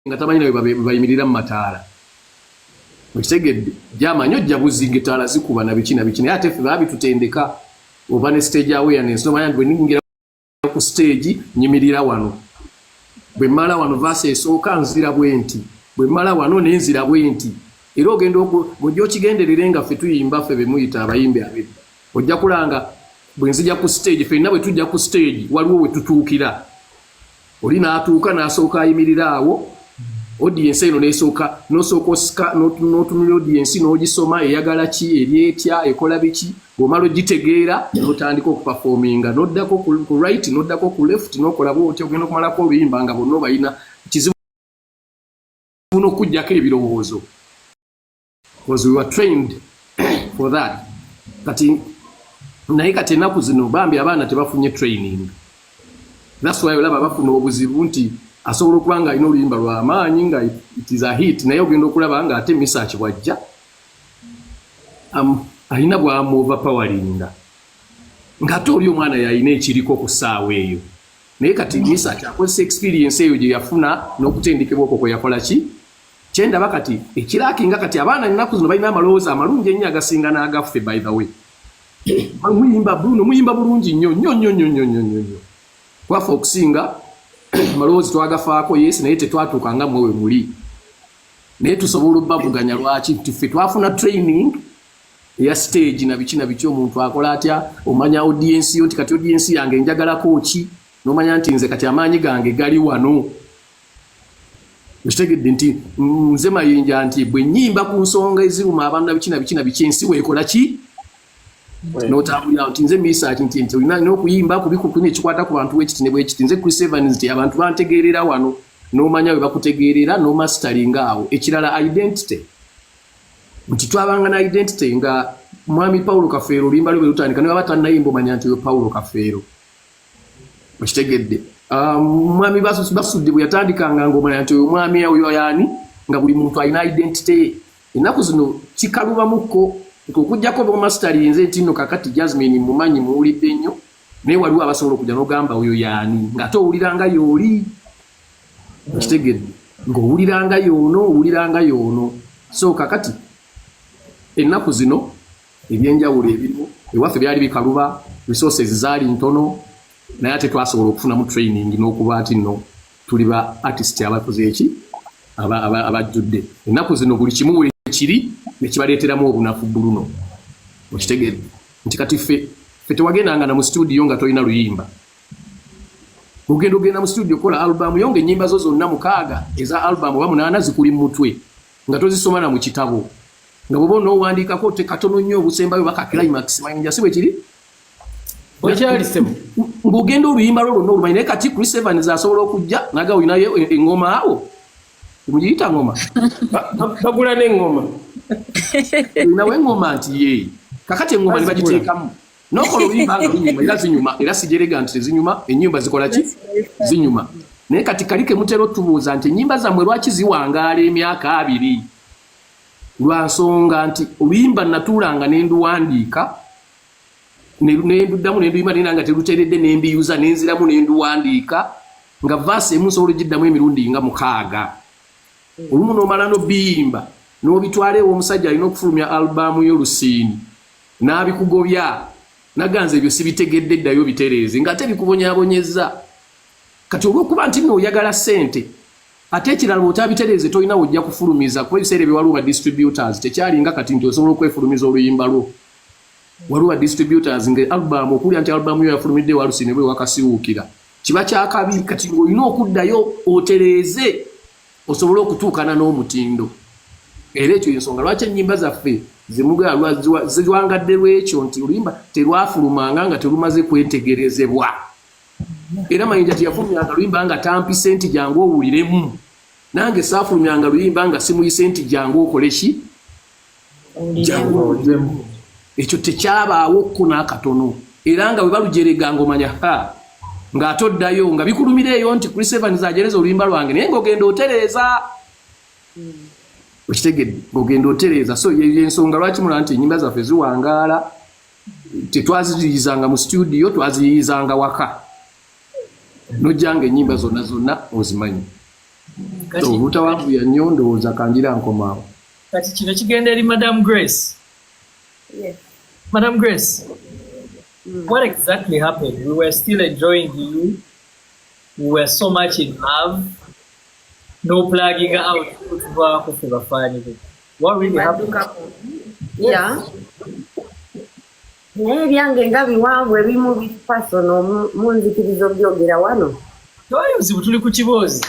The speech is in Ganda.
Nga tamanyi nawe bayimirira mu mataala. Okitegedde? Gyamanyi ojja buzinga, etaala zikuba na biki na biki, naye ate ffe baabitutendeka oba ne stage awareness, nomanya nti bwe nningira ku stage nyimirira wano, bwe mmala wano verse esooka nzira bwe nti, bwe mmala wano nenzira bwe nti. Era ogenda bw'ojja okigenderere nga ffe tuyimba, ffe be muyita abayimbi abedda, ojja kulanga bwe nzija ku stage, ffenna bwe tujja ku stage waliwo we tutuukira. Oli n'atuuka n'asooka ayimirira awo, audience eno nesooka, nosooka osika n'otunulira audience n'ogisoma, eyagala ki, eri etya, ekola biki. Bw'omala ogitegeera n'otandika okuperforminga, n'oddako ku right, n'oddako ku left, n'okola bwotyo, ogenda okumalako oluyimba nga bonna obalina. Kizibu n'okuggyako ebirowoozo because we were trained for that. Kati naye kati ennaku zino bambi abaana tebafunye training. That's why olaba bafuna obuzibu nti asobola okuba nga alina oluyimba lw'amaanyi nga it is a hit, naye ogenda okulaba nga ate Misach bwajja alina bwamu overpoweringa, ng'ate oli omwana yalina ekiriko ku ssaawa eyo. Naye kati Misach akozesa experience eyo gye yafuna n'okutendekebwa okwo kwe yakola. Ki kyendaba kati ekirakinga kati, abaana ennaku zino balina amalowooza amalungi ennyo agasinga n'agaffe. By the way, muyimba Bruno, muyimba bulungi nnyo nnyo nnyo nnyo nnyo nnyo nnyo nnyo. Kwaffe okusinga amalowoozi twagafaako, yes, naye tetwatuuka nga mmwe we muli, naye tusobola obbavuganya. Lwaki? Nti ffe twafuna training eya stage na biki na biki, omuntu akola atya, omanya audience yo nti kati audience yange njagalako ki, nomanya nti nze kati amaanyi gange gali wano. Okitegedde nti nze Mayinja, nti bwe nnyimba ku nsonga eziruma abantu na biki na biki na biki, ensi weekola ki, n'otambulira nti nze Misach, nti olina n'okuyimba ku bikukuni ekikwata ku bantu bwekiti ne bwekiti. Nze Chris Evans, nti abantu bantegeerera wano, n'omanya we bakutegeerera n'omasteringa awo. Ekirala, identity, nti twabanga na identity nga mwami Paulo Kafeero, oluyimba lwe bwe lutandika ne baba tannayimba omanya nti oyo Paulo Kafeero. Okitegedde? Mwami Basudde bwe yatandikanga ng'omanya nti oyo mwami oyo yaani, nga buli muntu alina identity ye. Ennaku zino kikalubamukko okuggyako bomasterinze nti nno kakati Jasmine mumanyi, muwulidde nnyo, naye waliwo abasobola okujja n'ogamba oyo yaani, ng'ate owuliranga yooli. Okitegedde? Ng'owuliranga yoono, owuliranga yoono. So kakati ennaku zino ebyenjawulo ebiriwo, ewaffe byali bikaluba, resources zaali ntono, naye ate twasobola okufunamu training n'okuba nti nno tuli ba artist abakoze eki, abajjudde. Ennaku zino buli kimu weekiri nekibaleeteramu obunafu buluno. Okitegedde nti kati ffe tewagendanga na mu studio nga tolina luyimba. Ogenda ogenda mu studio okukola album yo nga ennyimba zo zonna 6 eza album oba 8 zikuli mu mutwe, nga tozisoma na mu kitabo, nga bw'oba onoowandiikako te katono nnyo obusembayo baka climax. Mayinja, si bwe kiri? Wekyali, ssebo. Ng'ogenda oluyimba lwo lwonna olumanyi, naye kati Chris Evans asobola okujja naga olinayo eŋŋoma awo, mugiyita ŋŋoma. Bagula n'eŋŋoma. Olinawo eŋŋoma nti ye kakati eŋŋoma ne Bazigula. bagiteekamu nokola oluyimba nga lunyuma, era zinyuma, era sijerega nti tezinyuma. Ennyimba zikola ki? Zinyuma. Naye kati kali ke mutera otubuuza nti ennyimba zammwe lwaki ziwangaala emyaka 20? Lwa nsonga nti oluyimba natuulanga ne nduwandiika, nenduddamu nenduyimba nena nga teruteredde, nembiyuza, nenziramu nenduwandiika, nga verse emu nsobola ogiddamu emirundi nga 6. Olumu n'omala n'obiyimba n'obitwala ew'omusajja alina okufulumya album y'olusiini n'abikugobya, naganza ebyo sibitegedde, ddayo bitereeze, ng'ate bikubonyaabonyezza. Kati olw'okuba nti nno oyagala ssente, ate ekirala bw'otabitereeze tolina wojja kufulumiza, kuba ebiseera ebyo waliwo ba distributors, tekyalinga kati nti osobola okwefulumiza oluyimba lwo. Waliwo ba distributors nga album okuwulira nti album yo yafulumidde walusini bwe wakasiwuukira kiba kyakabi. Kati ng'olina okuddayo otereeze osobole okutuukana n'omutindo. Era ekyo ensonga lwaki ennyimba zaffe ziwangadde lwekyo nti oluyimba terwafulumanga nga terumaze kwetegerezebwa. Era Mayinja teyafulumyanga luyimba nga tampise nti jangu owuliremu. Nange saafulumyanga luyimba nga simuyise nti jangu okole ki, jangu owuliremu. Ekyo tekyabaawo kko n'akatono. Era nga bwe balujerega ng'omanya ha ng'ate oddayo nga bikulumira eyo nti Chris Evans ajereza oluyimba lwange, naye ng'ogenda otereeza. Okitegedde? Ng'ogenda otereeza. So yeyo ensonga lwaki mulaba nti ennyimba zaffe ziwangaala. Tetwaziyizanga mu studio, twaziyizanga waka, nojjanga ennyimba zonna zonna ozimanyi. Obutawanvuya nnyo, ndowooza kanjira nkomaawo. Kati kino kigenda eri Madam Grace. Yes. Madam Grace, what exactly happened? We were still enjoying you. We were so much in love. No plugging out tuvaako ffe bafaani be. What really happened? Yeah. Naye ebyange nga biwanvu, ebimu biri personal, munzikiriza obyogera wano? Tewali buzibu, tuli ku kiboozi.